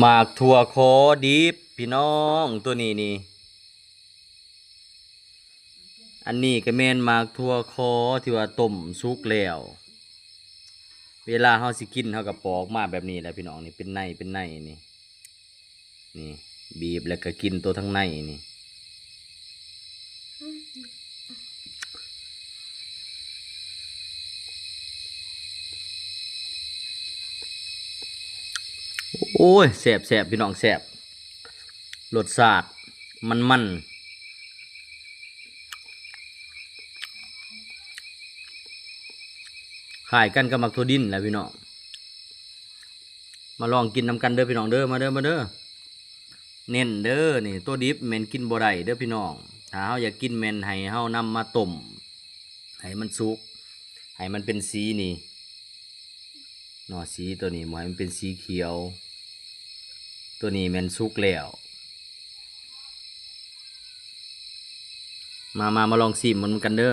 ໝາກຖົ່ວຂໍດິບພີ່ນ້ອງ ໂຕນີ້ນີ້ ອັນນີ້ກໍແມ່ນໝາກຖົ່ວຂໍທີ່ວ່າຕົ້ມສຸກແລ້ວ ເວລາເຮົາຊິກິນ ເຮົາກໍປອກມາແບບນີ້ແຫຼະພີ່ນ້ອງ ນີ້ເປັນໃນເປັນໃນນີ້ ນີ້ ບີບແລ້ວກໍກິນໂຕທາງໃນນີ້. ໂອ້ຍ ແຊບໆ ພີ່ນ້ອງ ແຊບ ລົດຊາດມັນໆ ຄ້າຍກັນກັບໝາກຖົ່ວດິນແຫຼະພີ່ນ້ອງ. ມາລອງກິນນຳກັນເດີພີ່ນ້ອງເດີ ມາເດີ ມາເດີ. ເນັ້ນເດີ ນີ້ ໂຕດິບແມ່ນກິນບໍ່ໄດ້ເດີພີ່ນ້ອງ ຖ້າເຮົາຢາກກິນແມ່ນໃຫ້ເຮົານຳມາຕົ້ມໃຫ້ມັນສຸກ ໃຫ້ມັນເປັນສີນີ້ເນາະ ສີໂຕນີ້ ບໍ່ໃຫ້ມັນເປັນສີຂຽວ ໂຕນີ້ແມ່ນສຸກແລ້ວ. ມາ ມາ ມາລອງຊີມມັນກັນເດີ.